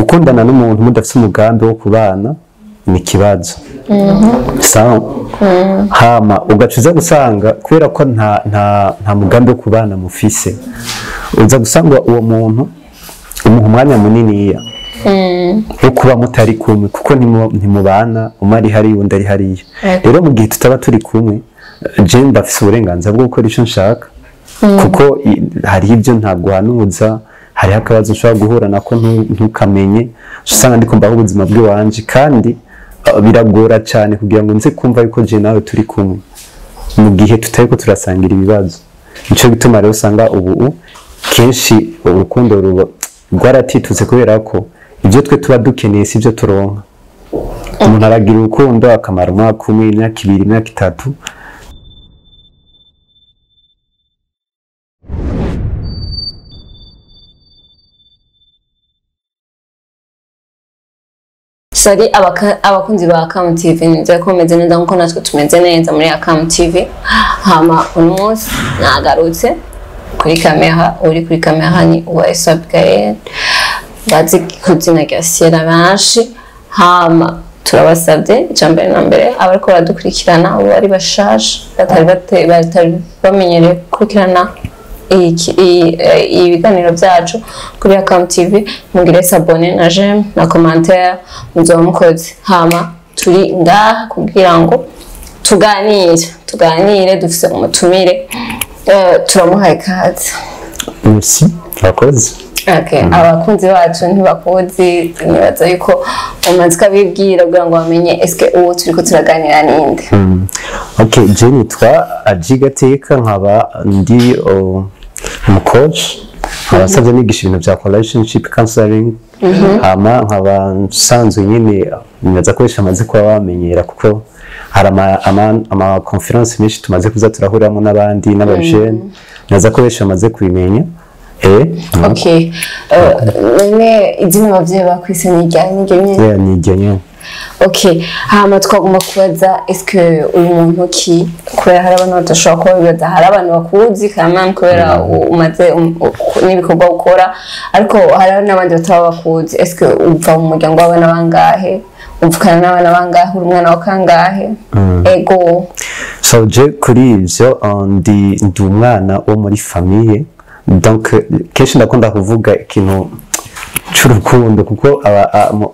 Gukundana n'umuntu mudafite umugambi wo kubana ni ikibazo. Sawa, hama ugaca uza gusanga kubera ko nta mugambi wo kubana mufise, uza gusanga uwo muntu umuha umwanya muniniya wo kuba mutari kumwe, kuko ntimubana, umwe ari hariya undi ari hariya. Rero mu gihe tutaba turi kumwe, je ndafise uburenganzira bwo gukora ico nshaka, kuko hariho ibyo ntaguhanuza, hariho akabazo ushobora guhura nako ntukamenye, usanga ndiko mbaho ubuzima bw'iwanje, kandi biragora cyane kugira ngo nze kumva yuko je nawe turi kumwe mu gihe tutariko turasangira ibibazo. Nico gituma rero usanga ubu kenshi urukundo rwaratitutse, kubera ko ibyo twe tuba dukeneye si byo turonka. Umuntu aragira urukundo akamara umwaka umwe, imyaka 2, imyaka 3. Sari abakunzi ba Akam TV, nizeye ko mumeze neza nkuko natwe tumeze neza muri Akam TV. Hama uno munsi nagarutse kuri kamera, uri kuri kamera ni Uwayesu Abigael, bazi ku izina rya Sierra benshi. Hama turabasabye icambere na mbere abariko baradukurikirana ubu ari bashasha batari bamenyereye gukurikirana ibiganiro byacu kuri Akam TV, mugire s'abonner na j'aime na commentaire muzoba mukoze. Hama turi ngaha kugira ngo tuganire, dufise umutumire, turamuhaye ikaze. Merci, urakoze. Okay, abakunzi bacu ntibakuzi, nibaza yuko umaze ukabibwira kugira ngo bamenye eske uwo turiko turaganira ninde. Okay, je nitwa Ajigateka, nkaba ndi umucoach, nkaba nsanzwe nigisha ibintu bya relationship counseling. Hama nkaba nsanzwe nyine nibaza ko benshi bamaze kuba bamenyera, kuko hari ama conference menshi tumaze kuza turahuriramo n'abandi n'abajene, nibaza ko benshi bamaze kubimenya. Okay, none izina abavyeyi bakwise ni irya nyene? Yeah, ni iryo nyene. Okay, hama twagomba kubaza eske uyu muntu ki, kubera hari abantu badashobora kuba bibaza, hari abantu bakuzi kamwe kubera umaze n'ibikorwa ukora, ariko hari n'abandi bataba bakuzi. Eske uva mu muryango w'abana bangahe? Uvukana n'abana bangahe? Uri umwana wa kangahe? Ego. So je kuri ivyo ndi umwana wo muri famille. Donc kenshi ndakunda kuvuga ikintu c'urukundo, kuko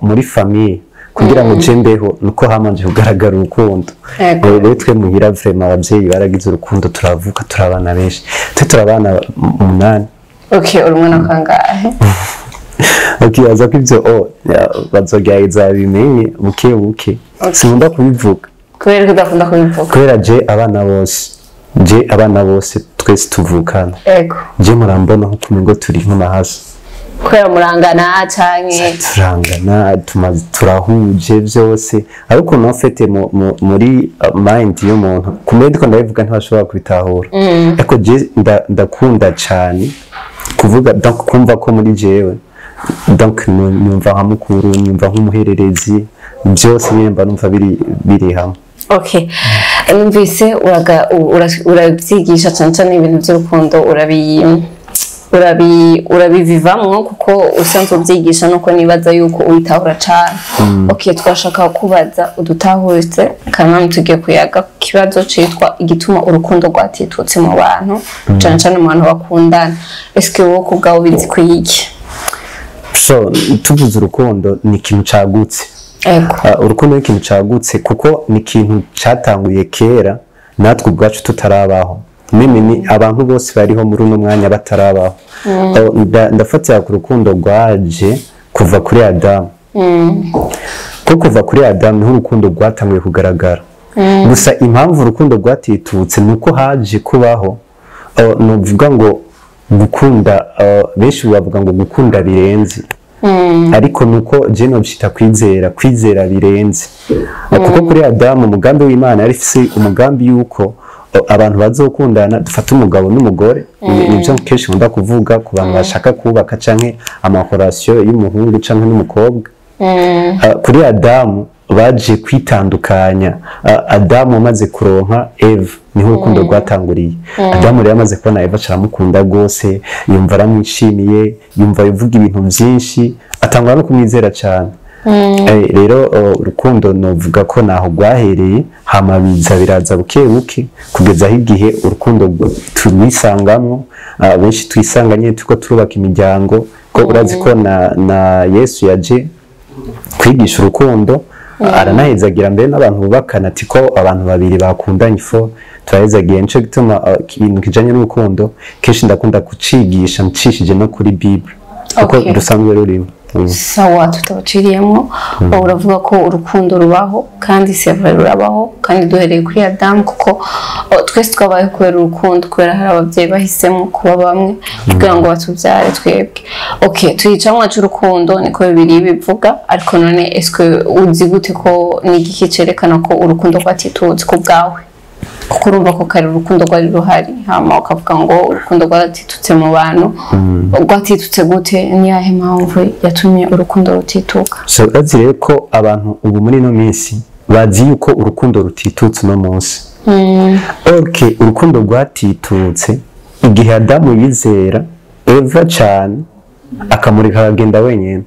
muri famille kugira ngo je mbeho nuko hamanje kugaragara urukundo. Rero twe muhira vraiment abavyeyi baragize urukundo, turavuka turabana benshi, twe turabana 8. Okay, uri umwana kangahe? Okay, aza ko ivyo bazogerageza bimenye buke buke. Sinkunda kubivuga. Kubera ko udakunda kubivuga? Kubera je abana bose twese tuvukana. Ego. Je murambona nko kumengo turi nk'amahasi. Kubera murangana canke? Turangana, turahuje byose, ariko no fete muri mind y'umuntu kumbe ndiko ndabivuga ntibashobora kubitahura. Ariko je ndakunda cyane kuvuga, donc kumva ko muri jewe, donc numva nka mukuru, numva nk'umuhererezi, byose nyine mba numva biri hamwe. Okay, numvise urabyigisha cyane cyane ibintu by'urukundo, urabivivamwo kuko usanzwe ubyigisha, nuko nibaza yuko ubitahura cyane. Okay, twashaka kubaza udutahuritse kandi tugiye kuyaga ku kibazo citwa igituma urukundo rwatitutse mu bantu, cyane cyane mu bantu bakundana. Eske wowe kubwawe ubizi kwiki? So tuvuze urukundo ni ikintu cagutse. Urukundo ni ikintu cagutse kuko ni ikintu catanguye kera natwe ubwacu tutarabaho. Meme ni abantu bose bariho muri uno mwanya batarabaho. Ndafatira ku rukundo rwaje kuva kuri Adamu. Kuko kuva kuri Adamu niho urukundo rwatanguye kugaragara. Gusa impamvu urukundo rwatitutse nuko haje kubaho nuvuga ngo gukunda, benshi bavuga ngo gukunda birenze. Ariko nuko je nobishita kwizera birenze. Kuko kuri Adamu umugambi w'Imana yari ifise umugambi yuko abantu bazokundana, dufata umugabo n'umugore. Nivyo kenshi nkunda kuvuga ku bantu bashaka kubaka canke amakorasiyo y'umuhungu canke n'umukobwa. Kuri Adamu baje kwitandukanya. Adamu amaze kuronka Eve, Niho urukundo rwatanguriye. Adamu rero amaze kubona Eva, aramukunda rwose, yumva aramwishimiye, yumva ivuga ibintu byinshi, atangura no kumwizera cyane. Rero urukundo novuga ko naho rwahereye, hama biza biraza buke buke kugeza aho igihe urukundo turwisangamwo, benshi twisanga nyine turiko turubaka imiryango, ko urazi ko na Yesu yaje kwigisha urukundo, aranahezagira mbere n'abantu bubakana, ati ko abantu babiri bakundanye ifo turahezagiye. Nico gituma ikintu kijanye n'urukundo kenshi ndakunda kucigisha ncishije no kuri Bible, kuko rusanzwe rurimo. Sawa, tutabaciriyemo. Uravuga ko urukundo rubaho, kandi c'est vrai, rurabaho, kandi duhereye kuri Adamu, kuko twese twabayeho kubera urukundo, kubera hari ababyeyi bahisemo kuba bamwe kugira ngo batubyare twebwe. Okay, tuyicamwa c'urukundo, niko Bibiliya bivuga. Ariko none eske uzi gute ko, ni igiki cerekana ko urukundo rwatitutse ku bwawe? Kuko urumva ko kare urukundo rwari ruhari, hama ukavuga ngo urukundo rwaratitutse mu bantu. Rwatitutse gute? Ni yahe mpamvu yatumye urukundo rutituka? So urazi rero ko abantu ubu muri ino minsi bazi yuko urukundo rutitutse uno munsi. Okay, urukundo rwatitutse igihe Adamu yizera Eva cane, akamureka akagenda wenyine.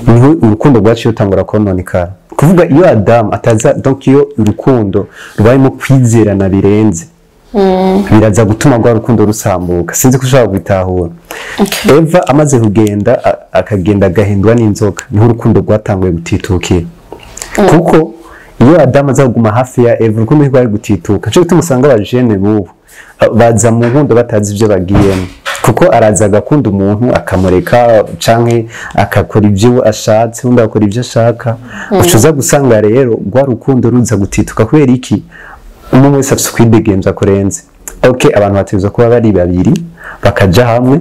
Niho urukundo rwaciye rutangura kononekara. Kuvuga iyo Adamu ataza, donc iyo urukundo rubayemo kwizerana birenze, biraza gutuma rwa rukundo rusambuka. Sinzi ko ushobora kubitahura. Eva amaze kugenda, akagenda agahindwa n'inzoka, niho urukundo rwatanguye gutitukira, kuko iyo Adamu aza kuguma hafi ya Eva, urukundo ntirwari gutituka. Nico gituma usanga abajene bubu baza mu nkundo batazi ibyo bagiyemo, kuko araza agakunda umuntu akamureka, canke akakora ibyo ashatse, undi agakora ibyo ashaka. Ucuza gusanga rero rwa rukundo ruza gutituka. Kubera iki? Umwe wese afise ukwidegemvya kurenze. Okay, abantu bategerezwa kuba bari babiri, bakaja hamwe,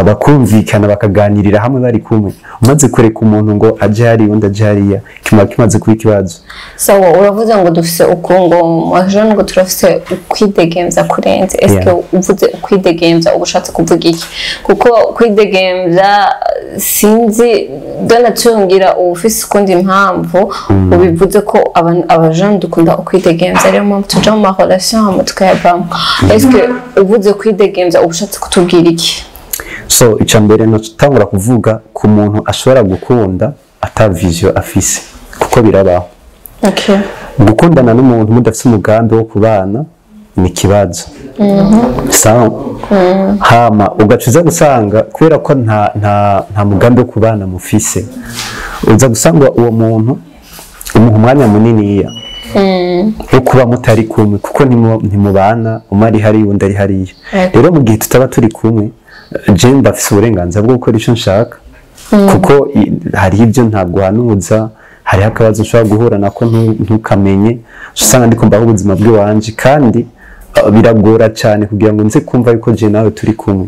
bakumvikana, bakaganirira hamwe bari kumwe. Umaze kureka umuntu ngo aje hariya, undi aje hariya, kiba kimaze kuba ikibazo. Sawa, uravuze ngo dufise uko ngo mu ngo turafise ukwidegemvya kurenze. Eske uvuze ukwidegemvya uba ushatse kuvuga iki? Kuko kwidegemvya, sinzi, de nature ngira uba ufise ukundi impamvu ubivuze, ko abajene dukunda ukwidegemvya, ariyo mpamvu tuja mu ma relation hama tukayavamo. Eske uvuze kwidegemvya uba ushatse kutubwira iki? So icya mbere notangura kuvuga ku muntu ashobora gukunda ata vision afise, kuko birabaho. Gukundana n'umuntu mudafise umugambi wo kubana ni ikibazo. Sawa, hama ugaca uza gusanga kubera ko nta mugambi wo kubana mufise, uza gusanga uwo muntu umuha umwanya muniniya wo kuba mutari kumwe, kuko ntimubana, umwe ari hariya, undi ari hariya. Rero mu gihe tutaba turi kumwe, je ndafise uburenganzira bwo gukora ico nshaka, kuko hariho ibyo ntabwo hanuza, hariho akabazo nshobora guhura nako ntukamenye, usanga ndiko mbaho ubuzima bw'iwanje, kandi biragora cyane kugira ngo nze kumva yuko je nawe turi kumwe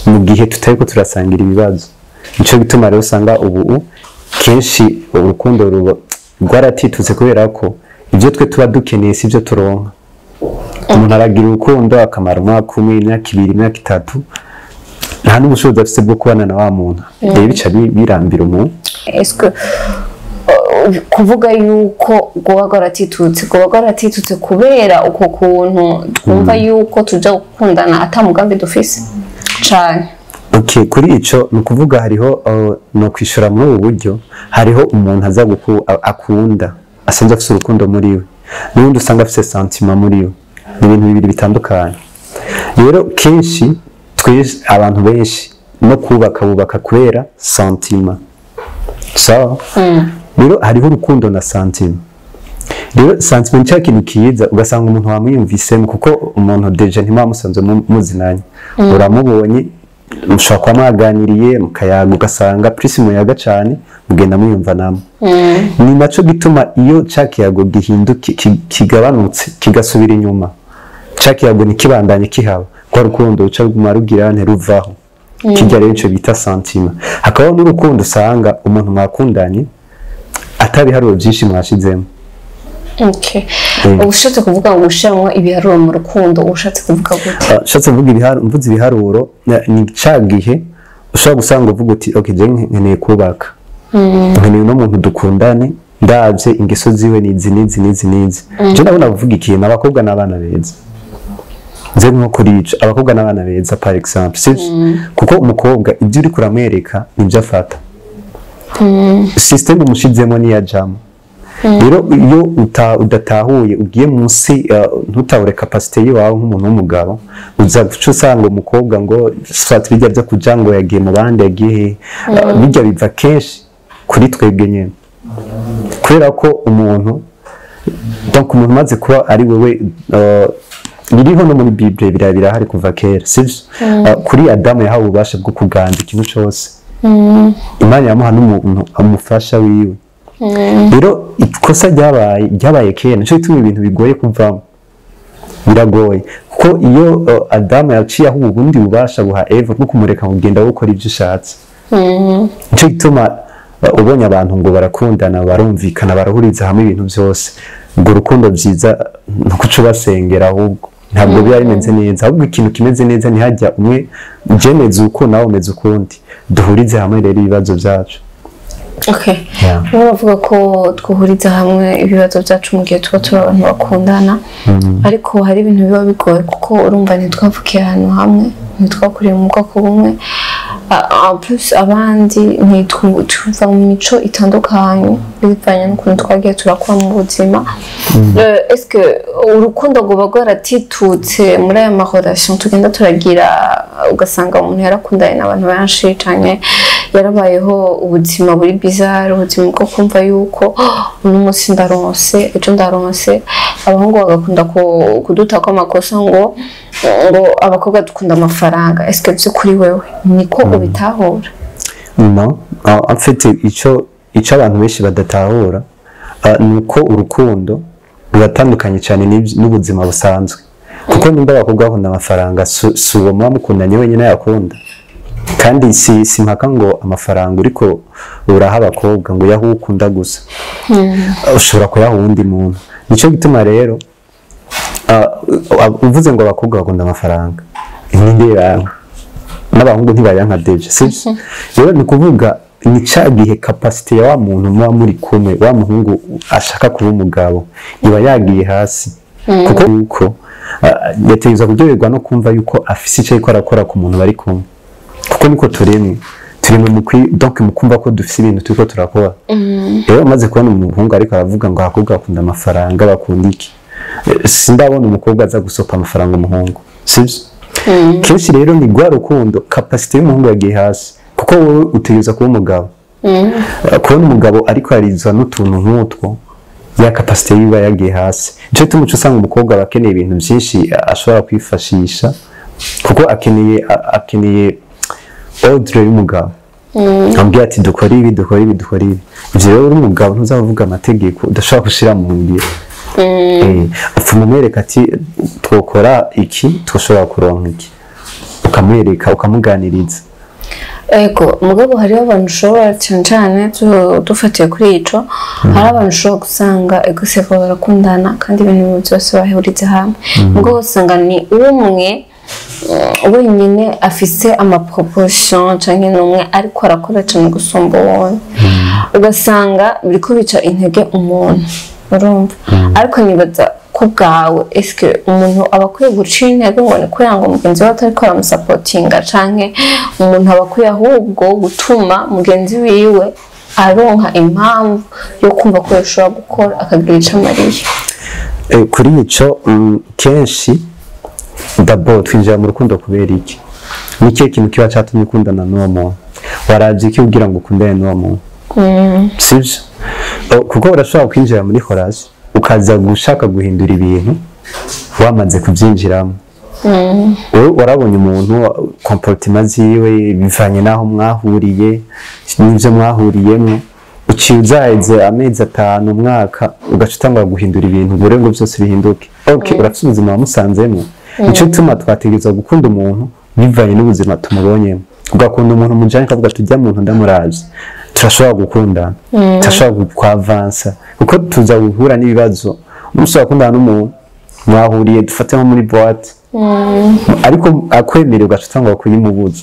mu gihe tutariko turasangira ibibazo. Nico gituma rero usanga ubu kenshi urukundo ruba rwaratitutse, kubera ko ibyo twe tuba dukeneye si byo turonka. Umuntu aragira urukundo akamara umwaka umwe, imyaka 2, imyaka 3, nta n'ubushobozi afise bwo kubana na wa muntu. Rero bica birambira umuntu. Est-ce que kuvuga yuko rwoba rwaratitutse kubera uko kuntu twumva yuko tuja gukundana ata mugambi dufise cane? Okay, kuri ico ni ukuvuga hariho no kwishura muri ubu buryo: hariho umuntu aza akunda asanzwe afise urukundo muri we, n'ubundi usanga afise sentiment muri we. Ni ibintu bibiri bitandukanye. Rero kenshi twese, abantu benshi no kubaka bubaka kubera sentiment. Sawa, rero hariho urukundo na sentiment. Rero sentiment ni cya kintu kiza ugasanga umuntu wamwiyumvisemo, kuko umuntu déjà ntimuba muzinanye, uramubonye, mushobora kuba mwaganiriye, mukayaga, ugasanga plus muyaga cyane mugenda mwiyumvanamo. Ni naco gituma iyo ca kiyago gihinduka, kigabanutse, kigasubira inyuma, ca kiyago ntikibandanye kihaba, kwa rukundo ruca ruguma rugira ntiruvaho. Kijya rero ico bita sentiment. Hakabaho n'urukundo usanga umuntu mwakundanye atabiharuro byinshi mwashizemo. Ushatse kuvuga ngo ushiramwo ibiharuro mu rukundo, ushatse kuvuga gute? Ushatse kuvuga ibiharuro, mvuze ibiharuro, ni ca gihe ushobora gusanga uvuga uti: "Okay, je nkeneye kubaka, nkeneye uno muntu dukundane." Ndavye ingeso ziwe nizi nizi nizi nizi. Je ndabona kuvuga ikintu, abakobwa n'abana beza, nze nko kuri ico, abakobwa n'abana beza, par exemple, sivyo? Kuko umukobwa ibyo uri kuramwereka nibyo afata, système umushizemo niyajamo. Rero iyo udatahuye, ugiye munsi, ntutahure capacité yiwawe nk'umuntu w'umugabo, uza guca usanga umukobwa ngo soit bijya byo kuja ngo yagiye mu bandi, yagiye he. Bijya biva kenshi kuri twebwe nyene, kubera ko umuntu, donc umuntu umaze kuba ari wewe, biriho no muri Bible, birahari kuva kera, sivyo? Kuri Adamu yahawe ububasha bwo kuganza ikintu cose, Imana yamuha n'umuntu amufasha wiwe. Rero ikosa ryabaye kera, nico gituma ibintu bigoye kuvamo, biragoye, kuko iyo Adamu yaciye aho ubundi bubasha buha Eva bwo kumureka kugenda gukora ibyo ushatse. Nico gituma ubonye abantu ngo barakundana, barumvikana, barahuriza hamwe ibintu byose, ubwo rukundo byiza ni ukuca ubasengera, ahubwo ntabwo biba bimeze neza. Ahubwo ikintu kimeze neza ntihajya umwe je meze uko, nawe umeze ukundi, duhurize hamwe rero ibibazo byacu. Okay. Yeah. Bamwe bavuga ko twahuriza hamwe ibibazo byacu mu gihe tuba turi abantu bakundana, ariko hari ibintu biba bigoye, kuko urumva ntitwavukiye ahantu hamwe, ntitwakuriye mu bwoko bumwe. En plus abandi tuva mu mico itandukanye bivanye n'ukuntu twagiye turakura mu buzima. Est-ce que urukundo rwoba rwaratitutse muri aya ma relation tugenda turagira, ugasanga umuntu yarakundanye n'abantu benshi canke yarabayeho ubuzima buri bizarre, ubuzima bwo kumva yuko: "Oh, uno munsi ndaronse, ejo ndaronse"? Abahungu bagakunda kudutako amakosa ngo abakobwa dukunda amafaranga. Est-ce que vy'ukuri wewe niko ubitahura? No, en fait ico abantu benshi badatahura ni uko urukundo ruratandukanye cyane n'ubuzima busanzwe, kuko nimba abakobwa bakunda amafaranga, si uwo muba mukundanye wenyine yakunda. Kandi si mpaka ngo amafaranga uriko uraha abakobwa ngo uyahe uwo ukunda gusa, ushobora kuyaha uwundi muntu. Nico gituma rero uvuze ngo abakobwa bakunda amafaranga, ninde yanka? N'abahungu ntibayanka déjà, sibyo? Rero ni ukuvuga ni ca gihe capacité ya wa muntu muba muri kumwe, wa muhungu ashaka kuba umugabo, iba yagiye hasi, kuko yuko yategerezwa kuryoherwa no kumva yuko afise ico ariko arakora ku muntu bari kumwe, kuko niko turemwe, turemwe donc mu kumva ko dufise ibintu turiko turakora. Rero umaze kubona umuhungu ariko aravuga ngo abakobwa bakunda amafaranga, bakunda iki, sindabona umukobwa aza gusopa amafaranga umuhungu, sibyo? Kenshi rero ni rwa rukundo, capacité y'umuhungu yagiye hasi, kuko wowe utegereza kuba umugabo. Kubona umugabo ariko arizwa n'utuntu nk'utwo, ya capacité yiwe yagiye hasi. Nico gituma uca usanga umukobwa aba akeneye ibintu byinshi ashobora kwifashisha, kuko akeneye ordre y'umugabo ambwira ati: "Dukora ibi, dukora ibi, dukora ibi." Ivyo rero uri umugabo ntuzavuga amategeko udashobora gushira mu ngiro. Upfuma umwereka ati: "Twokora iki, twoshobora kuronka iki", ukamwereka, ukamuganiriza. Ego, mugabo hariho abantu ushobora, cyane cyane dufatiye kuri ico, hari abantu ushobora gusanga ego seko barakundana kandi ibintu byose bahuriza hamwe, mugabo usanga ni umwe wenyine afise ama proposition, canke n'umwe ariko arakora cane gusumba uwundi, ugasanga biriko bica intege umuntu, urumva? Ariko nibaza ko bwawe, eske umuntu aba akwiye guca intege ngo ni kubera ngo mugenzi we atariko aramusapotinga, canke umuntu aba akwiye ahubwo gutuma mugenzi wiwe aronka impamvu yo kumva ko yoshobora gukora akagira ico amariye? Kuri ico, kenshi d'abord twinjira mu rukundo kubera iki? Ni ikihe kintu kiba catumye ukundana n'uwo muntu? Waravye iki kugira ngo ukundane n'uwo muntu, sivyo? Kuko urashobora kwinjira muri relation ukaza gushaka guhindura ibintu wamaze kubyinjiramo. Wowe warabonye umuntu, comportement ziwe bivanye n'aho mwahuriye n'ivyo mwahuriyemo, uciye uzaheze amezi 5, umwaka, ugaca utangura guhindura ibintu ngo urebe ngo byose bihinduke. Okay, urafise ubuzima wamusanzemo. Nico gituma twategerezwa gukunda umuntu bivanye n'ubuzima tumubonyemo. Ugakunda umuntu mujanye, ukavuga ati: "Ujya muntu ndamuravye, turashobora gukundana, turashobora kwavansa", kuko tuza guhura n'ibibazo. Umunsi wakundana n'umuntu mwahuriye, dufate nko muri boîte, ariko akwemerera, ugaca utangura kuyimubuza.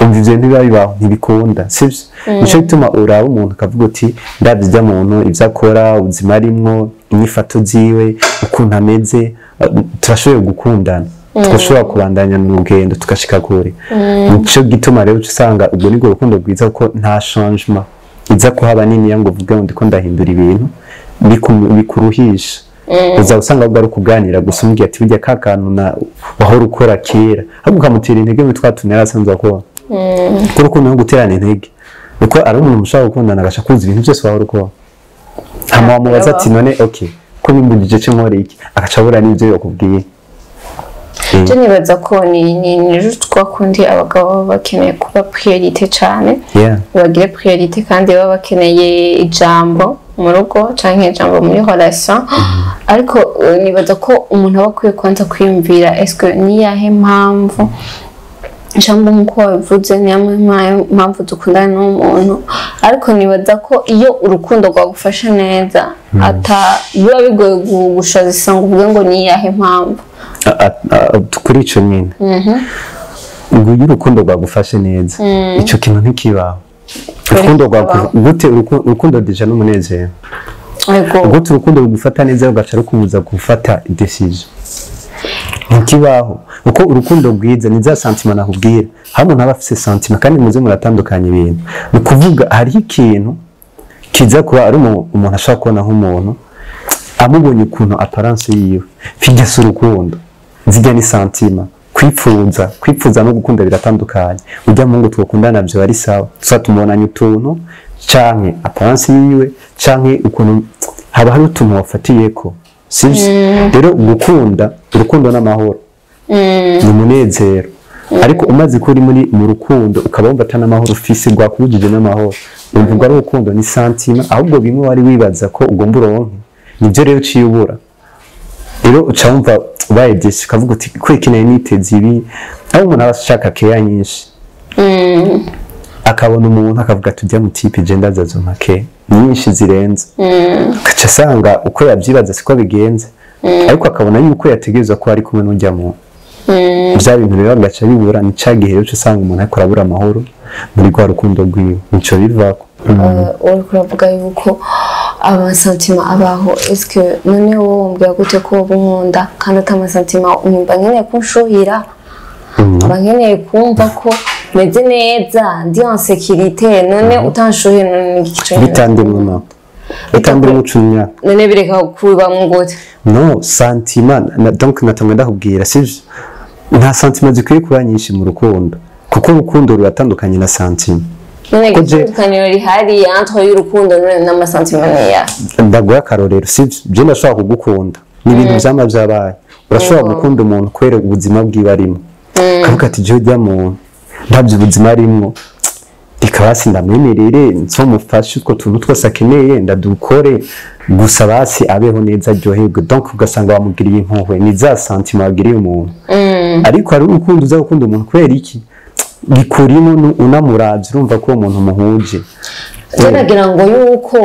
Umva, ivyo ntibiba bibaho, ntibikunda, sivyo? Nico gituma uraba umuntu ukavuga uti: "Ndavye ivyo muntu, ivyo akora, ubuzima arimwo, inyifato ziwe, ukuntu ameze, turashoboye gukundana, tugashobora kubandanya mu rugendo, tugashika kure." Nico gituma rero uca usanga ubwo nibwo rukundo rwiza, kuko nta changement iza kuhaba niniya ngo uvuge ngo ndiko ndahindura ibintu bikuruhisha. Uza usanga ahubwo ari ukuganira gusa, umubwira ati: "Burya ka kantu na wahora ukora kera", ahubwo ukamutera intege muri twa tuntu yari asanzwe akora, kuko urukundo no guterana intege, kuko ari umuntu mushobora gukundana agaca kuza ibintu byose wahora ukora, hama wamubaza ati: "None okay, ko bimbujije, ce nkora iki?" Agaca abura n'ibyo yakubwiye. Je nibaza ko ni juste kwa kundi abagabo baba bakeneye kuba priorité cane, bagire priorité, kandi baba bakeneye ijambo mu rugo canke ijambo muri relation. Ariko nibaza ko umuntu aba akwiye kubanza kwiyumvira: est-ce que niyahe mpamvu, ijambo nk'uko wabivuze, niyo mpamvu dukundana n'umuntu? Ariko nibaza ko iyo urukundo rwagufashe neza, ata biba bigoye gushazisa ngo uvuge ngo niyahe mpamvu. Kuri ico nyine, ngo iyo urukundo rwagufashe neza, ico kintu ntikibaho. Urukundo Ntikibaho. Gute? Urukundo déjà n'umunezero. Gute urukundo rugufata neza rugaca rukubuza gufata decision? Ntikibaho, kuko urukundo rwiza ni za sentiment nakubwira. Aho umuntu aba afise sentiment, kandi muze muratandukanya ibintu, ni ukuvuga hariho ikintu kiza kuba ari umuntu ashobora kubona nk'umuntu amubonye ukuntu apparence yiwe, bijya si urukundo, zijya ni sentiment. Kwipfuza no gukunda biratandukanye. Ujya muhungu twakundana byo ari sawa, tuba tumubonanye utuntu canke apparence yiwe canke ukuntu haba hari utuntu wafatiyeko, sivyo? Rero gukunda, urukundo n'amahoro, ni umunezero. Ariko umaze kuba uri muri mu rukundo, ukaba wumva atari n'amahoro ufise, rwakubujije n'amahoro, wumva ubwo ari urukundo, ni sentiment. Ahubwo bimwe wari wibaza ko ugomba uronke, nibyo rero uciye ubura. Rero uca wumva ubaye déçu, ukavuga uti: "Ko iki nari niteze ibi?" Aho umuntu aba ashaka keya nyinshi, akabona umuntu akavuga ati: "Ujya mu type je ndaza zompa care nyinshi zirenze", agaca asanga uko yabyibaza siko bigenze, ariko akabona yuko yategerezwa ko ari kumwe n'ujya muntu. Bya bintu rero agaca bibura. Ni ca gihe rero uca usanga umuntu ariko arabura amahoro muri rwa rukundo rwiwe, nico bivako. Uriko uravuga yuko ama sentiments abaho. Eske none wowe wambwira gute ko woba unkunda kandi ata ama sentiments? Mba nkeneye kunshuhira, mba nkeneye kumva ko meze neza, ndi en sécurité. None utanshuhiye, none ni iki co? Bitandimwe no bitandimwe ucunya. None bireka kubamwo gute? No sentiment na, donc natamwe ndakubwira, sivyo? Nta sentiment zikwiye kuba nyinshi mu rukundo, kuko urukundo ruratandukanye na sentiment. None Ko itandukaniro rihari entre y'urukundo none n'ama sentiments ni ya? Ndaguha akarorero, sivyo? Je ndashobora kugukunda, ni ibintu vyama vyabaye. Urashobora gukunda umuntu kubera ubuzima bwiwe arimo, ukavuga ati: "Jewe ujya muntu ndabye ubuzima arimwo, reka basi ndamwemerere, nzomufashe utwo tuntu twose akeneye ndadukore, gusa basi abeho neza, aryoherwe." Donc ugasanga wamugiriye impuhwe, ni za sentiment wagiriye umuntu. Ariko hari urukundo uza gukunda umuntu kubera iki bikurimo, unamuravye urumva ko uwo muntu muhuje. Je nagira ngo yuko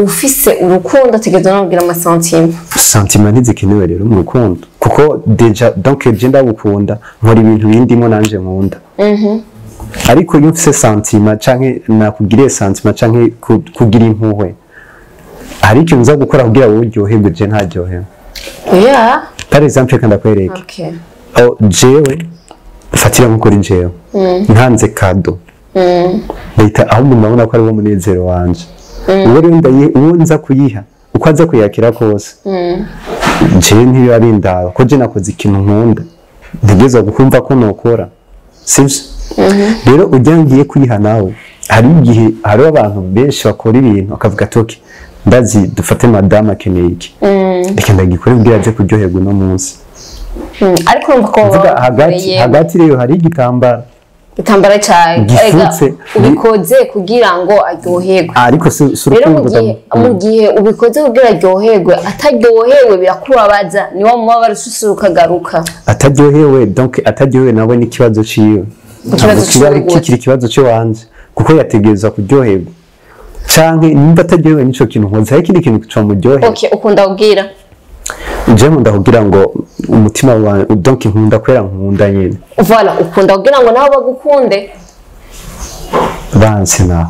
ufise urukundo ategerezwa no kugira ama sentiments. Sentiment ntizikenewe rero mu rukundo, kuko déjà donc je ndagukunda, nkora ibintu bindimo nanje nkunda. Ariko iyo mfise sentiment canke nakugiriye sentiment canke kugira impuhwe, hari ikintu uza gukora kugira wowe uryoherwe, je ntaryohewe. Par exemple, reka ndakwereke. Oh, jewe fatira nko kuri jewe, ntanze cadeau, ndahita ahubwo ndabona ko ari wo munezero wanje. Uwo rero uwo nza kuyiha, uko aza kuyakira kose, jewe ntibiba bindaba, ko je nakoze ikintu nkunda, ntegerezwa kumva ko nokora, sivyo? Rero ujya ngiye kuyiha nawe, hari igihe hariho abantu benshi bakora ibintu akavuga ati: "Okay, ndazi, dufate madamu akeneye iki, reka ndagikore kugira aze kuryoherwa uno munsi." Ariko urumva ko Mvuga hagati bakoreye hagati rero hari igitambara igitambara cyawe. Gifutse. Erega ubikoze kugira ngo aryoherwe. Ariko si Rero mu urukundo. gihe mu gihe ubikoze kugira aryoherwe, ataryohewe birakubabaza, ni wa mubabaro ususura ukagaruka. Ataryohewe, donc ataryohewe nawe n'ikibazo ciwe. Ikibazo Ntabwo kiba ciwe gute? kikiri ikibazo ciwanje, kuko yategerezwa kuryoherwa, canke nimba ataryohewe n'ico kintu nkoze, hari ikindi kintu comuryohera. Okay, ukunda kubwira? Je nkunda kugira ngo umutima wawe, donc nkunda kubera nkunda nyene. Voilà, ukunda kugira ngo nabo bagukunde. Banse nawe.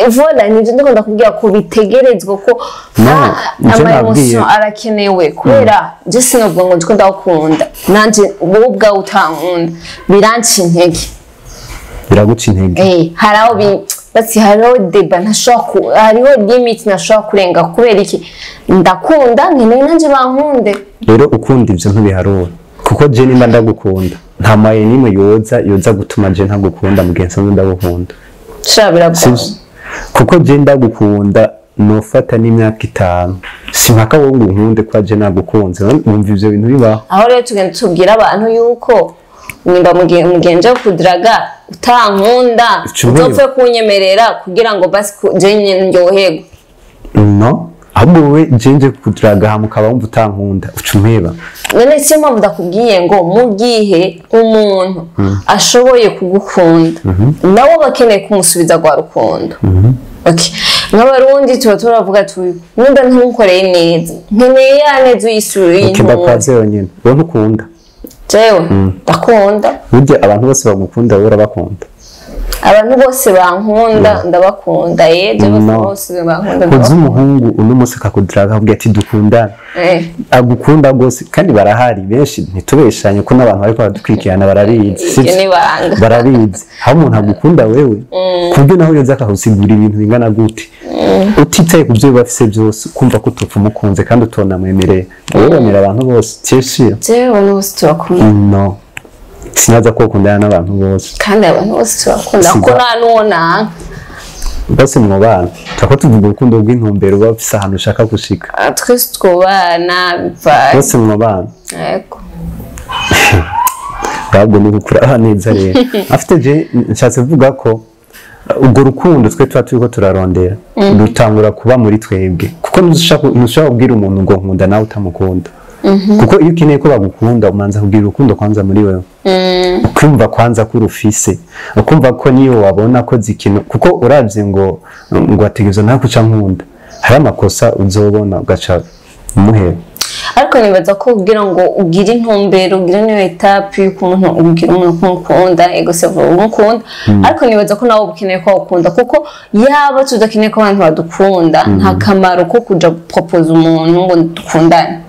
Voilà, nivyo ndiko ndakubwira ko bitegerezwa ko No, nje ama nabwiye. emotion arakenewe, kubera je sinovuga ngo ndiko ndakunda nanje wowe ubwawe utankunda, biranca intege. Biraguca intege. Hari aho basi hariho débat ntashobora hariho limite ntashobora kurenga. Kubera iki? Ndakunda, nkeneye nanje bankunde. Rero ukunda ivyo ntubiharura, kuko je nimba ndagukunda, nta maye n'imwe yoza gutuma je ntagukunda mu gihe nsanzwe ndagukunda. Sha, biragoye. Sivyo? Kuko je ndagukunda nofata n'imyaka 5, simpaka wowe ngo unkunde kwa je nagukunze. Wumva ivyo bintu bibaho? Aho rero tugenda tubwira abantu yuko nimba mugenje kudiraga utankunda, Ico nk'iyo. uzopfe kunyemerera kugira ngo basi je nyene ndyoherwe. No, ahubwo wowe je nje kudiraga hama ukaba wumva utankunda, uca umpeba. None siyo mpamvu ndakubwiye ngo mu gihe umuntu ashoboye kugukunda, nawe aba akeneye kumusubiza rwa rukundo. Okay. Nk'Abarundi tuba turavuga tubi nimba ntumukoreye neza, nkeneye ya neza uyisubiye. Okay, ndakwaze yonyene, wowe ntukunda? Jewe ndakunda. Burya abantu bose bagukunda wowe urabakunda? Abantu bose bankunda ndabakunda, yeje bose. No. Bose bankunda Uzi ndabakunda. umuhungu uno munsi akakudiraga akakubwira ati dukundane, agukunda rwose, kandi barahari benshi, ntitubeshanye ko n'abantu bariko baradukurikirana barabizi, Iryo sivyo? ni ibanga. Barabizi aho umuntu agukunda wewe, ku buryo nawe yoza akagusigura ibintu bingana gute, utitaye ku byo biba afise byose, ukumva ko utopfa umukunze kandi utonamwemereye. Wowe wemera abantu bose tiyeshira? Jewe abantu bose turakunda. No, sinaza ko ukundana n'abantu bose. Kandi abantu bose turakunda, kuko nta n'uwo nanka. Bose mwobana, turako tuvuga urukundo rw'intumbero, uba ufise ahantu ushaka gushika. Ah, twese twubana bivaye. Bose mwobana? Yego. Ahubwo ni gukuraba neza rero afite. Je nshatse kuvuga ko urwo rukundo twe tuba turiko turarondera rutangura kuba muri twebwe, kuko ntushobora kubwira umuntu ngo nkunda nawe utamukunda, kuko iyo ukeneye ko bagukunda umanza kugira urukundo kwanza muri wewe, ukumva kwanza ko urufise, ukumva ko niyo wabona ko ikintu, kuko uravye ngo ategerezwa nawe kuca nkunda, hari amakosa uzobona ugaca umuheba. Ariko nibaza ko kugira ngo ugire intumbero, ugire niyo étape y'uko umuntu ubwira umuntu ko umukunda, ego se vuba umukunda, ariko nibaza ko nawe uba ukeneye ko awukunda, kuko yaba tudakeneye ko abantu badukunda, nta kamaro ko kuja gupropoza umuntu ngo dukundane.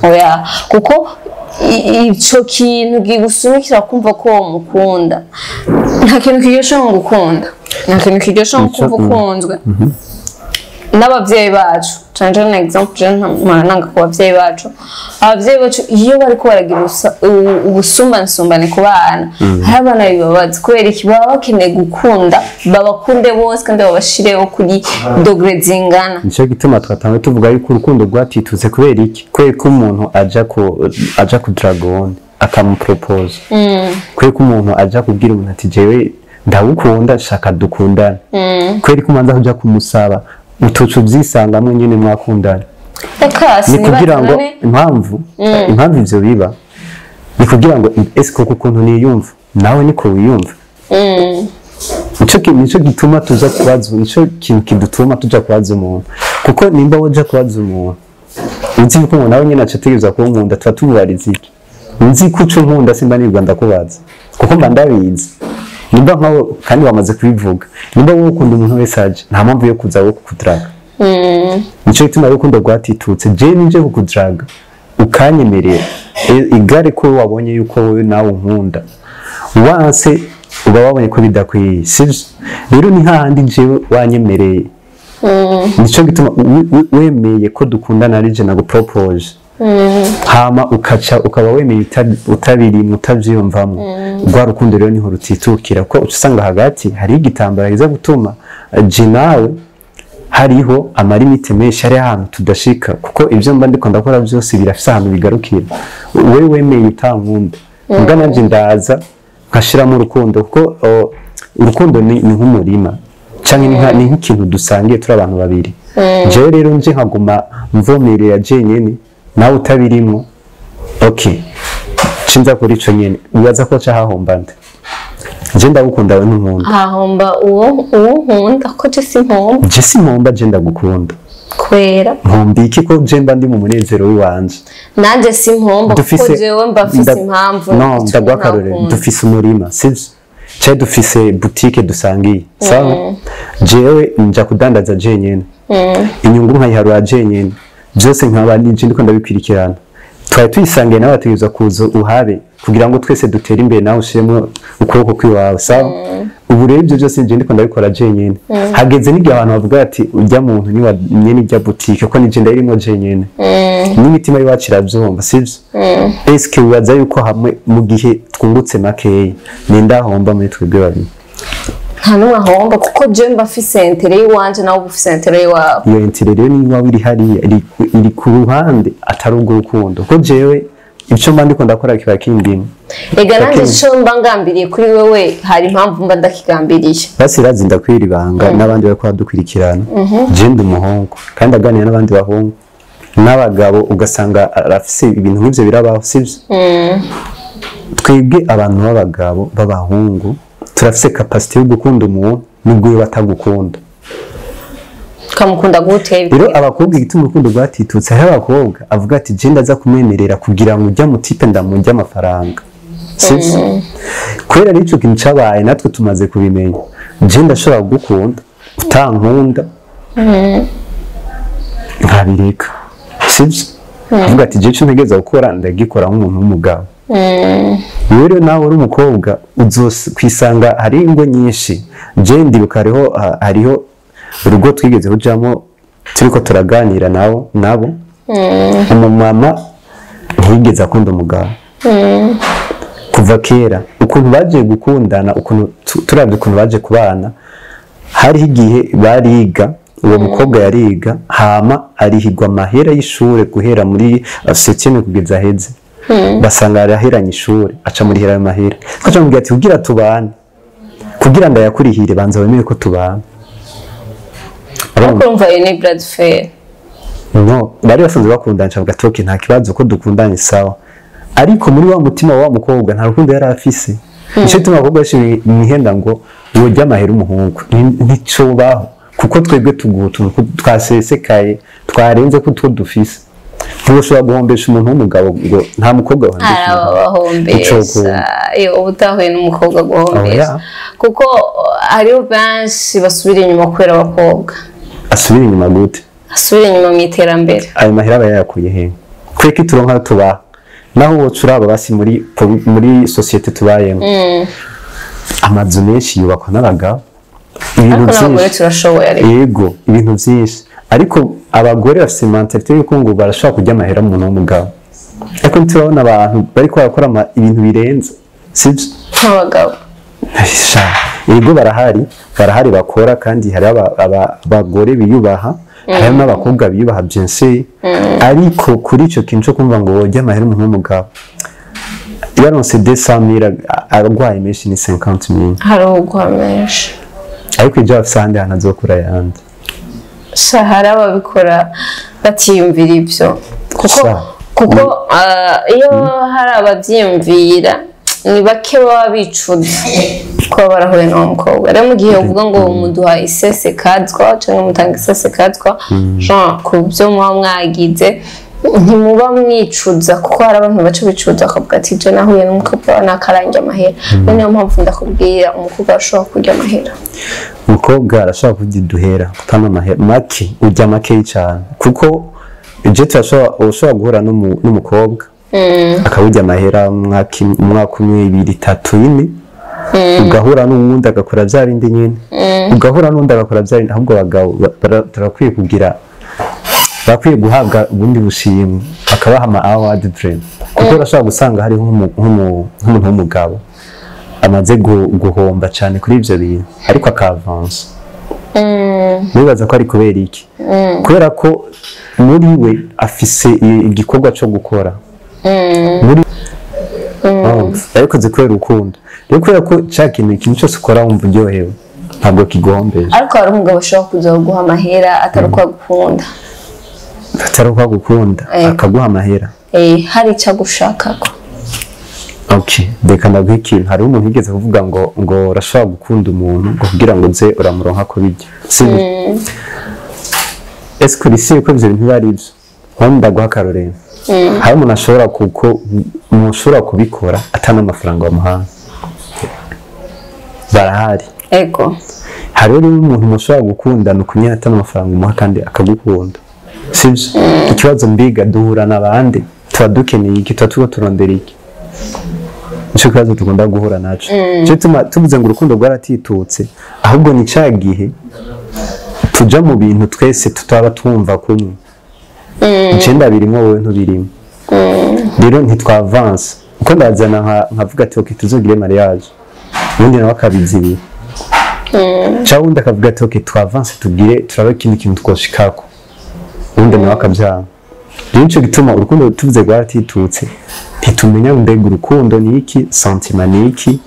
Oya, kuko ico kintu kigusunikira kumva ko wamukunda, nta kintu kiryoshe nko gukunda, nta kintu kiryoshe nko kumva ukunzwe n'abavyeyi bacu. Cane cane exemple je mpora nanga ku bavyeyi bacu. Abavyeyi bacu iyo bariko baragira ubusumbansumbane ku bana, hari abana bibabaza. Kubera iki? Baba bakeneye gukunda, babakunde bose kandi babashireho kuri degré zingana. Nicyo gituma twatangiye tuvuga yuko urukundo rwatitutse. Kubera iki? Kubera ko umuntu aja ku dragon akamupropose, kubera ko umuntu aja kubwira umuntu ati jewe ndagukunda, shaka dukundane, kubera ko umanza kuja kumusaba, utoca ubyisangamwo nyine mwakundana. Reka Ni kugira ngo sinibaza none. Impamvu ivyo biba ni kugira ngo ese koko ukuntu niyumva nawe niko wiyumva. Nico gituma tuza kubaza, nico kintu kidutuma tuja kubaza umuntu, kuko nimba woja kubaza umuntu uzi yuko umuntu nawe nyine acategerezwa kunkunda, tuba tumubariza iki? Nzi ko uco nkunda, simba nirwa ndakubaza, kuko mba ndabizi. Nimba nkawe kandi wamaze kubivuga, nimba wowe ukunda umuntu wese aje, nta mpamvu yo kuza wo kukudraga. Nico gituma urukundo rwatitutse. Je nije kukudraga ukanyemerera, igare ko wabonye yuko wowe nawe unkunda, wanse uba wabonye ko bidakwiye, sivyo? Rero ni hahandi jewe wanyemereye, nico gituma wemeye ko dukundana ari je nagupropose, hama ukaca ukaba wemeye utabirimwo, utavyiyumvamwo, rwa rukundo rero niho rutitukira, ko uca usanga hagati hari igitambara kiza gutuma je nawe hariho amalimite menshi, hari ahantu tudashika, kuko ibyo mba ndiko ndakora byose birafise ahantu bigarukira. Wewe wemeye utankunda, mbwa nanje ndaza nkashiramo urukundo, kuko urukundo ni nk'umurima canke ni nk'ikintu dusangiye turi abantu babiri. Jewe rero nje nkaguma mvomerera jenyene nawe utabirimwo, okay, cinza kuri ico nyene, wibaza ko ca hahomba nde? Je ndagukunda, we ntunkunda. Hahomba uwo nkunda, ko je simpomba. Je simpomba, je ndagukunda. Kubera Nkomba iki ko je mba ndi mu munezero w'iwanje? Nanjye simpomba kuko jewe mba mfise impamvu No, ituma ndaguha akarorero. ntakunda. Dufise umurima, sivyo? Cye dufise boutique dusangiye, sawa? Jewe nja kudandaza jenyene, inyungu nkayiharura jenyene, byose nkaba nije ndiko ndabikwirikirana. Twari tuyisangiye, nawe ategerezwa kuza uhabe kugira ngo twese dutere imbere, nawe ushiremo ukuboko kwiwawe, sawa? Ubu rero ibyo byose nije ndiko ndabikora jenyene. Hageze n'igihe abantu bavuga ati: "Ujya muntu ni wa nyene ijya boutique, ko nije ndayirimo jenyene." N'imitima y'iwacu irabyumva, sivyo? Eske wibaza yuko hamwe mu gihe twungutse makeya, ninde ahomba muri twebwe babiri? Nta n'umwe ahomba, kuko je mba mfise intérêt y'iwanje, nawe uba ufise intérêt y'iwawe. Iyo intérêt rero niba iri hariya, iri ku ruhande atari urwo rukundo, ko jewe icyo mba ndiko ndakora kiba kindimo. Ega nanjye Lakini- ico mba ngambiriye kuri wewe, hari impamvu mba ndakigambiriye. Basi razi, ndakwira ibanga n'abandi bariko baradukurikirana. Je ndi umuhungu kandi aganira n'abandi bahungu n'abagabo, ugasanga arafise ibintu nk'ivyo birabaho, sivyo? Twebwe abantu b'abagabo, b'abahungu, turafise capacité yo gukunda umuntu nubwo we batagukunda. Ukamukunda gute? Rero abakobwa, igituma urukundo rwatitutse, hariho abakobwa avuga ati: "Je ndaza kumwemerera kugira ngo ujya mu type ndamurya amafaranga," sivyo? Kubera rero ico kintu cabaye, natwe tumaze kubimenya. Je ndashobora kugukunda utankunda, nkabireka, sivyo? Avuga ati: "Je ico ntegereza gukora ndagikora nk'umuntu w'umugabo." Rero nawe uri umukobwa, uzokwisanga hari ingo nyinshi. Je ndibuka hariho urugo twigeze kujamo, turiko turaganira nabo. Umumama ntiyigeze akunda umugabo kuva kera. Ukuntu baje gukundana, ukuntu turavye ukuntu baje kubana, hariho igihe bariga, uwo mukobwa yariga, hama arihigwa amahera y'ishure guhera muri septième kugeza aheze. Basanga araheranye ishure, aca murihera ayo mahera. Aca amubwira ati: "Kugira tubane, kugira ndayakurihire, banza wemere ko tubana." Ariko urumva iyo ni bras de fer. No bari basanzwe bakundana. Avuga ati: "Okay, nta kibazo ko dukundanye, sawa." Ariko muri wa mutima wa mukobwa nta rukundo yari afise. Nico gituma abakobwa benshi mwihenda ngo wojya amahera umuhungu. Nticobaho, kuko twebwe tuguha utuntu twasesekaye, twarenze ko utwo dufise. Ntiwoshobora guhombesha umuntu w'umugabo, ngo nta mukobwa wahombesha Hari umugabo. abahombesha. Icokunda. Iyo uba utahuye n'umukobwa guhombesha, Oya. kuko hariho benshi basubira inyuma kubera abakobwa. Asubira inyuma gute? Asubira inyuma mu iterambere. Ayo mahera aba yayakuye he? Tweke turonka ayo tubaha, naho woca uraba basi muri société tubayemo, amazu menshi yubakwa n'abagabo, ibintu Ariko n'abagore byinshi. turashoboye, ariko. Yego, ibintu byinshi, ariko abagore bafite mentalité yuko ngo barashobora kurya amahera umuntu w'umugabo. Ariko ntiturabona abantu bariko barakora ibintu birenze, sibyo? Nk'abagabo. Sha, yego, barahari, barahari bakora, kandi hari abagore biyubaha, hariho n'abakobwa biyubaha, bien sûr. Ariko kuri ico kintu cyo kumva ngo wojya amahera umuntu w'umugabo, yaronse 200,000, arwaye menshi ni 50,000. Hari uguha menshi. Ariko ibyo bafise ahandi hantu azokura ayandi. Sha, hari ababikora batiyumvira ibyo, kuko Sha. kuko iyo hari ababyiyumvira, ni bake baba bicuza kuba barahuye n'uwo mukobwa. Rero mu gihe uvuga ngo muduha isesekazwa cyangwa mutanga isesekazwa, genre ku byo muba mwagize, ntimuba mwicuza, kuko hari abantu baca bicuza bakavuga ati: "Je nahuye n'umukobwa nakarange amahera." Rero niyo mpamvu ndakubwira, umukobwa arashobora kurya amahera. Umukobwa arashobora kurya uduhera, kutana amahera make, urya makeyi cyane, kuko je turashobora, ushobora guhura n'umukobwa akawurya amahera umwaka umwe, ibiri, itatu, ine, ugahura n'uwundi agakora bya bindi nyine, ugahura n'undi agakora bya bindi. Ahubwo abagabo turakwiye kugira, bakwiye guhabwa ubundi bushimwe, bakabaha ama award dream, kuko urashobora gusanga hariho nk'umuntu w'umugabo amaze guhomba cyane kuri ibyo bintu, ariko akavansa. Nibaza ko ari kubera iki? Kubera ko muri we afise igikorwa cyo gukora muri yabikoze kubera urukundo. Rero kubera ko cya kintu, ikintu cyose ukora wumva uryohewe, ntabwo kiguhombeje. Ariko hari umugabo ushobora kuza kuguha amahera atari uko agukunda. Atari uko agukunda? Akaguha amahera. Eh, hari icyo agushakako. Okay, reka ndaguha ikintu. Hariho umuntu yigeze kuvuga ngo urashobora gukunda umuntu ngo kugira ngo uze uramuronka ko bijya, sibyo? Ese kuri si ko ibyo bintu biba ari byo? Nko ndaguha akarorero, hari umuntu ashobora, kuko umuntu ushobora kubikora atana amafaranga wamuhaye. Barahari. Ego. Hariho rero umuntu mushobora gukundana ukunyene atari amafaranga umuha kandi akagukunda, sibyo? Ikibazo mbiga duhura n'abandi, tuba dukeneye iki? Tuba turiko turondera iki? Nico kibazo dukunda guhura naco. Nico gituma tuvuze ngo urukundo rwaratitutse, ahubwo ni ca gihe tuja mu bintu twese tutaba twumva kumwe. Icenda birimo, wowe ntubirimo, rero ntitwavansa. Uko ndazana nkavuga ati: "Okay, tuzogire mariage", ubundi nawe akabizibira, cyangwa undi akavuga ati: "Okay, twavanse, tugire turabe ikindi kintu twoshikako", ubundi nawe akabyanga. Rero nico gituma urukundo tuvuze rwaratitutse, ntitumenya ngo mbega urukundo ni iki, sentiment ni iki.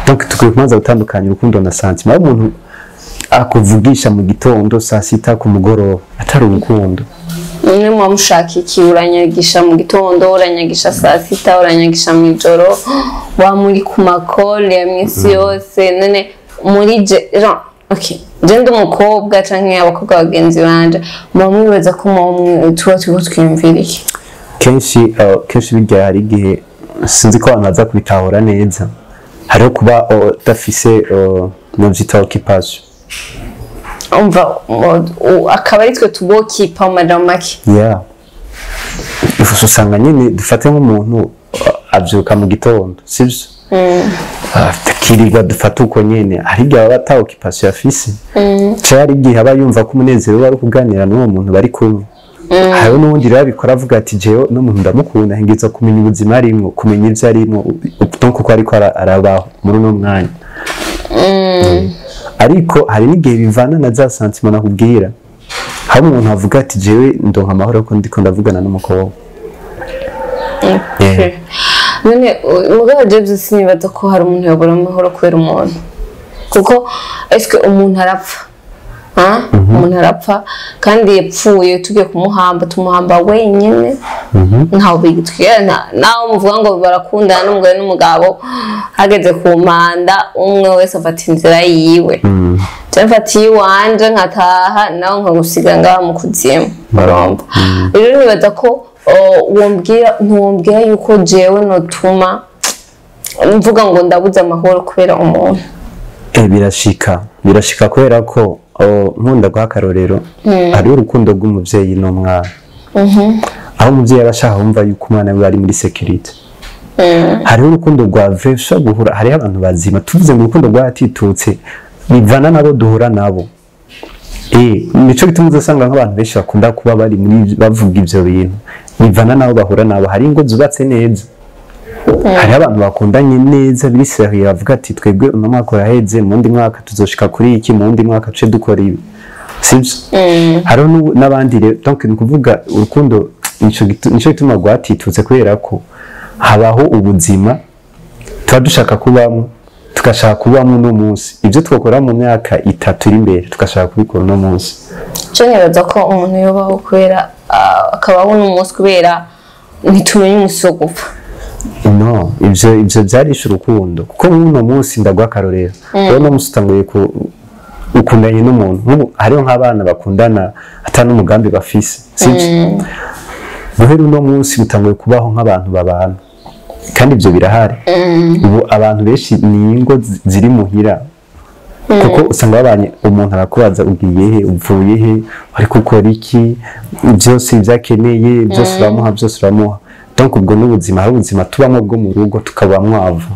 Donc tukwiye kubanza gutandukanya urukundo na sentiment. Aho umuntu akuvugisha mu gitondo, saa sita, ku mugoroba, atari urukundo. Mwe muba mushaka iki? Uranyagisha mu gitondo, uranyagisha saa sita, uranyagisha mu ijoro, wa muri ku ma calls ya minsi yose. None muri je genre, okay, je ndi umukobwa canke abakobwa bagenzi banje, muba mwibaza ko muba tuba turiko twiyumvira iki? Kenshi bijya, hari igihe sinzi ko abantu baza kubitahura neza. Hariho kuba udafise, novyita occupation. Umva, akaba ari twe tubokipa mu majambo make. Yeah, usanga nyine dufate nk'umuntu avyuka mu gitondo, sivyo? Akirirwa, dufate uko nyene, hari igihe aba ata occupation afise, canke hari igihe aba yumva ko umunezero we ari ukuganira n'uwo muntu bari kumwe. Hariho n'uwundi rero abikora avuga ati: "Jewe n'umuntu ndamukunda, ntegerezwa kumenya ubuzima arimwo, kumenya ivyo arimwo, donc uko ariko arabaho muri uno mwanya." Ariko hari n'igihe bivana na za sentiment nakubwira. Hari umuntu avuga ati: "Jewe ndonka amahoro ko ndiko ndavugana n'umukobwa." Yeah. None mugabo je byose sinibaza ko hari umuntu yobora amahoro kubera umuntu, kuko eske umuntu arapfa? Ha? Umuntu arapfa, kandi yapfuye tugiye kumuhamba, tumuhamba wenyine, ntawe bigitwira. Naho muvuga ngo barakundana n'umugore n'umugabo, hageze ku mpanda umwe wese afata inzira yiwe. Je mfata iyiwanje nkataha, nawe nkagusiga ngaha mu kuzimu, urumva? Rero nibaza ko wombwira ntiwombwira yuko jewe notuma mvuga ngo ndabuze amahoro kubera umuntu. Birashika kubera ko nkunda guha akarorero. Hariho urukundo rw'umuvyeyi n'umwana, aho umuvyeyi aba ashaka kumva yuko umwana we ari muri sécurité. Hariho urukundo rwa vrai ushobora guhura, hariho abantu bazima. Tuvuze ngo urukundo rwaratitutse, bivana nabo duhura nabo. Nico gituma uzasanga nk'abantu benshi bakunda kuba bari muri bavuga ivyo bintu, bivana nabo bahura nabo. Hari ingo zubatse neza, hariho abantu bakundanye neza biri sérieux, bavuga ati: "Twebwe uno mwaka uraheze, mu wundi mwaka tuzoshika kuri iki, mu wundi mwaka tuce dukora ibi", sibyo? Hariho n'abandi rero. Donc ni ukuvuga urukundo nico gituma rwatitutse, kubera ko habaho ubuzima tuba dushaka kubamo, tugashaka kubamo uno munsi. Ibyo twakora mu myaka 3 iri imbere, tugashaka kubikora uno munsi. Cyo nibaza ko umuntu yobaho kubera akabaho uno munsi, kubera ntitumenye umunsi wo gupfa. No, ivyo vyarishe urukundo, kuko nk'uno munsi, ndaguha akarorero, wowe uno munsi utanguye ku ukundanye n'umuntu. Nk'ubu hariho nk'abana bakundana ata n'umugambi bafise, sibyo? Guhera uno munsi mutanguye kubaho nk'abantu babana, kandi ivyo birahari. Ubu abantu benshi ni ingo ziri muhira, kuko usanga babanye, umuntu arakubaza: "Ugiye he? Uvuye he? Ariko ukora iki?" Byose ibyo akeneye byose uramuha, byose uramuha. Donc ubwo n'ubuzima, hari ubuzima tubamo bwo mu rugo, tukaba mwavu.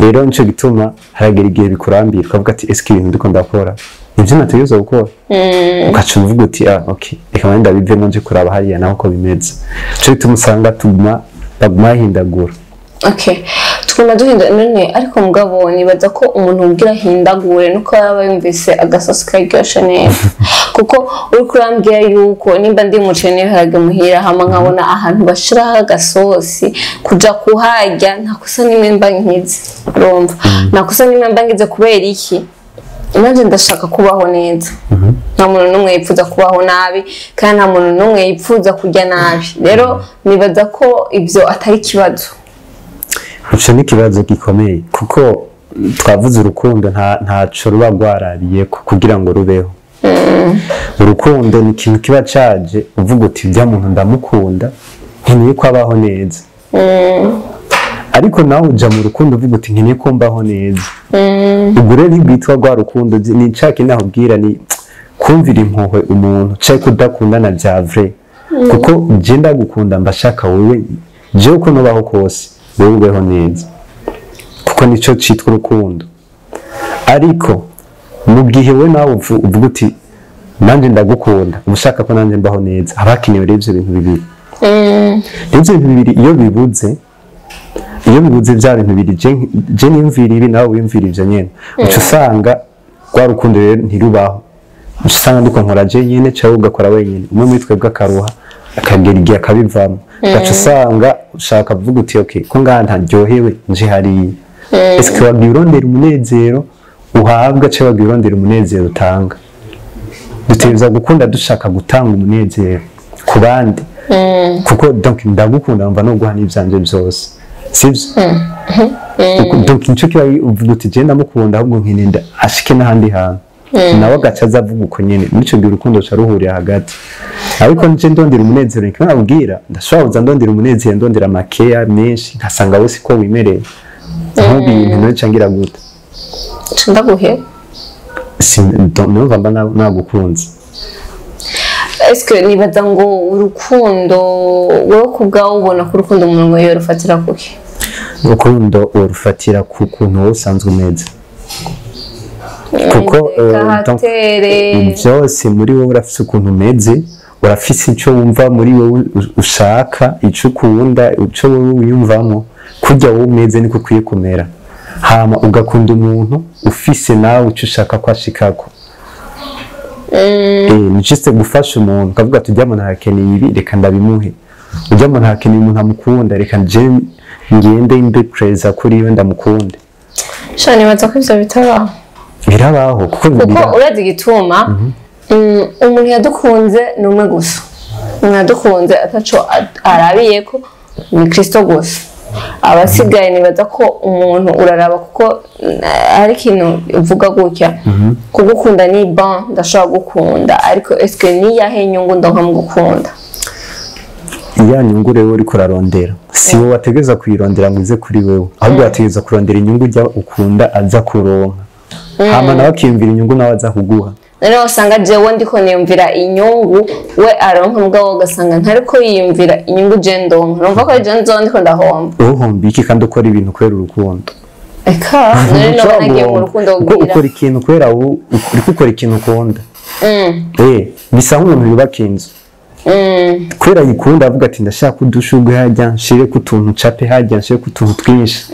Rero nico gituma haragera igihe bikurambira, ukavuga ati: "Eske ibintu ndiko ndakora nivyo nategerezwa gukora?" Ugaca uvuga uti: "Ah, okay, reka mbe ndabivemo, nje kuraba hariya naho uko bimeze." Nico gituma usanga tuguma baguma bahindagura. Okay, tuguma duhinda none. Ariko mugabo nibaza ko umuntu ubwira ahindagure nuko yaba yumvise agasosi karyoshe neza, kuko uriko urambwira yuko nimba ndi umuceri n'ibiharage muhira, hama nkabona ahantu bashiraho agasosi, kuja kuharya nta kosa nimwe mba nkize. Urumva, nta kosa nimwe mba ngize. Kubera iki? Nanjye ndashaka kubaho neza. Nta muntu n'umwe yipfuza kubaho nabi, kandi nta muntu n'umwe yipfuza kurya nabi. Rero nibaza ko ibyo atari ikibazo. Ico ni ikibazo gikomeye, kuko twavuze urukundo ntaco ruba rwarabiyeko kugira ngo rubeho. Urukundo ni ikintu kiba caje uvuga uti: "Bya muntu ndamukunda, nkeneye ko abaho neza." Ariko nawe uja mu rukundo uvuga uti nkeneye ko mbaho neza. Ubwo rero ntirwitwa rwa rukundo, ni ca kindi nakubwira, ni kumvira impuhwe umuntu canke kudakundana vya vrai. Kuko je ndagukunda, mba shaka wewe, jewe uko nubaho kose wewe ubeho neza, kuko nico citwa urukundo. Ariko mu gihe we nawe uvuga uti nanje ndagukunda, uba ushaka ko nanje mbaho neza, haba hakenewe rero ivyo bintu bibiri. Ivyo bintu bibiri iyo bibuze vya bintu bibiri, je niyumvira ibi, nawe wiyumvira ivyo nyene, uca usanga rwa rukundo rero ntirubaho. Uca usanga ndiko nkora je nyene, canke ugakora wenyene, umwe muri twebwe akaruha, akagera igihe akabivamo, ugaca usanga ushaka kuvuga uti okay, ko ngaha ntaryohewe, nje hariya. Eske wagiye urondera umunezero uhabwa, canke wagiye urondera umunezero utanga? Dutegerezwa gukunda dushaka gutanga umunezero ku bandi, kuko donc ndagukunda, mva no guha n'ivyanje byose, sivyo? Donc nico kiba uvuga uti je ndamukunda, ahubwo nkenenda ashike n'ahandi hantu, nawe agaca aza avuga uko nyene. Muri ico gihe urukundo ruca ruhurira hagati. Ariko nje ndondera umunezero, nikimo nabwira, ndashobora kuza ndondera umunezero, ndondera makeya menshi, nkasanga wese ko wimereye nk'ibintu none ngira gute? Nca ndaguhe. Numva mba nagukunze. Eske nibaza ngo urukundo, wowe ku bwawe ubona ko urukundo umuntu yorufatira kuki? Urukundo urufatira ku kuntu wowe usanzwe umeze, kuko donc, caractère. Byose muri wowe urafise ukuntu umeze, urafise icyo wumva muri wowe ushaka, icyo ukunda, icyo wowe wiyumvamo. Kurya wowe umeze niko ukwiye kumera, hama ugakunda umuntu ufise nawe icyo ushaka ko ashikako. Ni juste gufasha umuntu, ukavuga ati ujya muntu arakeneye ibi, reka ndabimuhe. Ujya muntu arakeneye umuntu amukunda, reka nje ngende mbe preza kuri we, ndamukunde. Sha, nibaza ko ivyo bitabaho. Birabaho, kuko Kuko urazi igituma, umuntu yadukunze ni umwe gusa. Umuntu yadukunze ataco arabiyeko ni Kristo gusa. Abasigaye nibaza ko umuntu uraraba, kuko hari ikintu uvuga gutya: kugukunda ni bon, ndashobora gukunda, ariko eske ni yahe nyungu ndonka mu gukunda? Ya nyungu rero uriko urarondera, si wowe wategereza kuyirondera ngo ize kuri wewe, ahubwo wategereza kurondera inyungu ujya ukunda aza kuronka, hama nawe akiyumvira inyungu nawe aza kuguha. Noneho usanga jewe ndiko niyumvira inyungu we aronka, mugabo ugasanga ntariko yiyumvira inyungu je ndonka. Numva ko je nzoba ndiko ndahomba. Uhomba iki kandi ukora ibintu kubera urukundo? Eka none noba Ntushobora nagiye mu guhomba. rukundo Kuko kugira ukora ikintu kubera uriko ukora ikintu ukunda. Bisa nk'umuntu yubaka inzu kubera ayikunda, avuga ati ndashaka udushurwe hajya, nshire ku tuntu ncape hajya, nshire ku tuntu twinshi.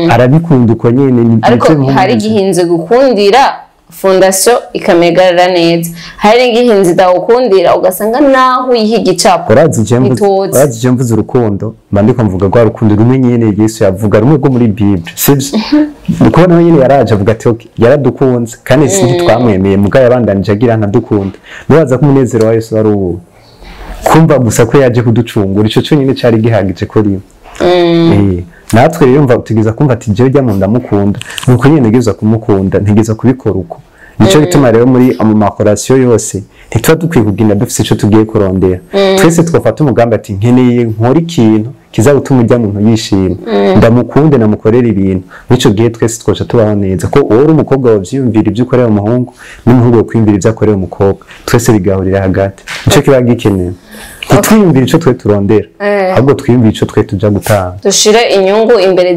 Arabikunda uko nyene, Ariko nico hari igihe inzu igukundira fondation ikamegarara neza, hari n'igihe inzu idawukundira, ugasanga naho uyiha igicapo Urazi je mvuze ntitutse. Urazi je mvuze urukundo, mba ndiko mvuga rwa rukundo rumwe nyene Yesu yavuga, rumwe rwo muri Bible, sivyo? Kuko nawe nyene yaraje avuga ati okay, yaradukunze kandi si ntitwamwemeye, muga yabandanije agira ntadukunda. Nibaza ko umunezero wa Yesu wari uwo kumva gusa ko yaje kuducungura, ico cyonyine cari gihagije kuri we. Natwe rero mva tugeza kumva ati jewe jya mu ndamukunda, nuko nyene ntegerezwa kumukunda, ntegerezwa kubikora uko. Nico gituma rero muri mu ma relations yose ntituba dukwiye kugenda dufise ico tugiye kurondera. Twese twafata umugambi ati nkeneye nkora ikintu kizagutuma ujya muntu yishima, ndamukunde, namukorera ibintu. Muri gihe twese twoca tubaho neza, ko wowe uri umukobwa wavyiyumvira ibyo ukorera umuhungu, n'umuhungu wokwiyumvira ibyo akorera umukobwa, twese bigahurira hagati. Nico kiba gikenewe, ntitwiyumvire ico twe turondera, ahubwo twiyumvire ico twe tuja gutanga. Dushire inyungu imbere,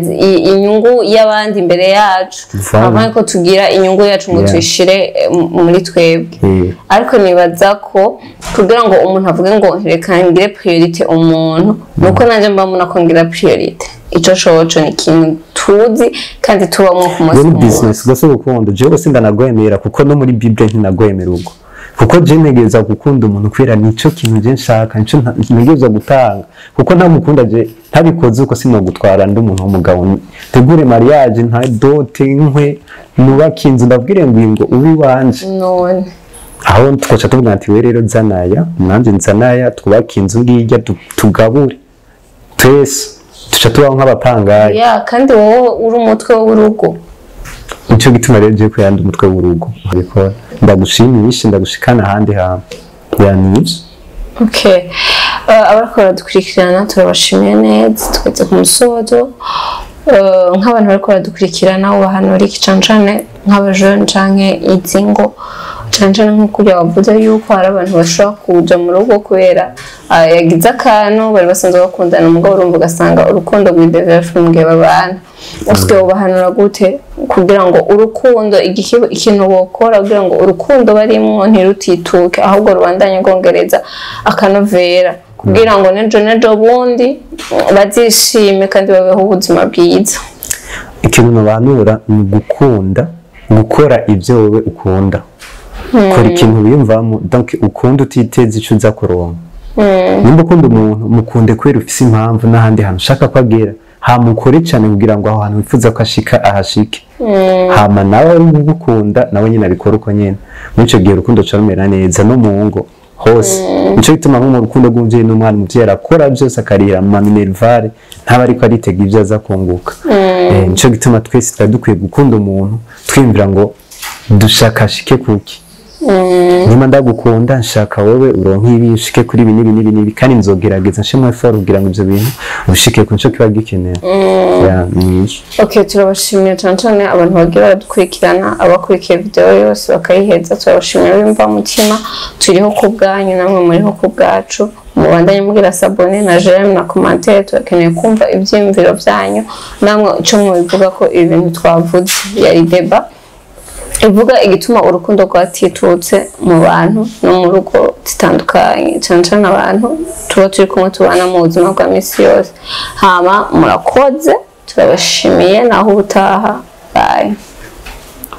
inyungu y'abandi imbere yacu, Voilà. avant ko tugira inyungu yacu ngo tuyishire muri twebwe. Ariko nibaza ko kugira ngo umuntu avuge ngo reka ngire priorité umuntu, nuko nanjye mba mbona ko ngira priorité. Ico coco ni ikintu tuzi kandi tubamwo ku munsi Iyo ni ku munsi. business gusa. Urukundo jewe sindanagwemera, kuko no muri Bible ntinagwemera ubwo, kuko je ntegereza gukunda umuntu kubera nico kintu je nshaka, nico ntegereza gutanga, kuko ntamukunda je ntabikoze uko sinogutwara ndi umuntu w'umugabo, tegure mariage, nta dot, nkwe nubake inzu, ndabwire ngo ube iwanje. None Aho twoca tuvuga ati we rero nzanaya, nanjye nzanaya, twubake inzu ngijya, tugabure twese, tuca tubaho nk'abapangayi. Ya, kandi wowe uri umutwe w'urugo. Nico gituma rero je kuyanda umutwe w'urugo mbikora, ndagushimisha, ndagushikana ahandi hantu, yani ivyo. Okay. Abariko baradukurikirana, turabashimiye neza, tugeze ku musozo. Nk'abantu bariko baradukurikirana, ubahanura iki, cane cane nk'abajene canke izi ngo, cane cane nk'uko wavuze yuko hari abantu bashobora kuja mu rugo kubera yagize akantu, bari basanzwe bakundana, umugabo urumva ugasanga urukundo rw'ideverafu mu gihe babana? Usigaye ubahanura gute kugira ngo urukundo, ikintu bokora kugira ngo urukundo barimwo ntirutituke, ahubwo rubandanye rwongereza akanovera, kugira ngo nejo nejo bundi bazishime kandi babeho ubuzima bwiza? Ikintu nabanura ni ugukunda gukora ibyo wowe ukunda. Kora ikintu wiyumvamo, donc ukunda utiteze icyo uza kuronka. Nimba ukunda umuntu, mukunde kubera ufise impamvu n'ahandi hantu ushaka ko agera, hama ukore cyane kugira ngo aho hantu wifuza ko ashika ahashike. Hama nawe uri kugukunda, nawe nyine abikora uko nyene. Muri ico gihe urukundo ruca rumera neza no mu ngo hose. Nico gituma nko mu rukundo rw'umuvyeyi n'umwana, umuvyeyi arakora byose, akarihira ama minerval, ntaba ariko aritega ibyo aza kunguka. Nico gituma twese twari dukwiye gukunda umuntu twiyumvira ngo dushaka ashike kuki. Niba ndagukunda, nshaka wowe uronke ibi, ushike kuri ibi n'ibi n'ibi n'ibi, kandi nzogerageza nshimwe effort kugira ngo ivyo bintu ushike ku nico kiba gikenewe. Ya, ni ico. Okay, turabashimiye cyane cyane abantu bagiye baradukurikirana, abakurikiye video yose bakayiheza. Turabashimiye bimva mutima. Turiho ku bwanyu, namwe muriho ku bwacu. Mubandanye mugira s'abonner na j'aime na commentaire. Turakeneye kumva ibyiyumviro byanyu, namwe icyo mubivuga ko ibi bintu twavuze. Yari débat ivuga igituma urukundo rwatitutse mu bantu no mu rugo zitandukanye, cyane cyane abantu tuba turi kumwe, tubana mu buzima bwa misi yose. Hama murakoze, turabashimiye. Naho ubutaha, bye.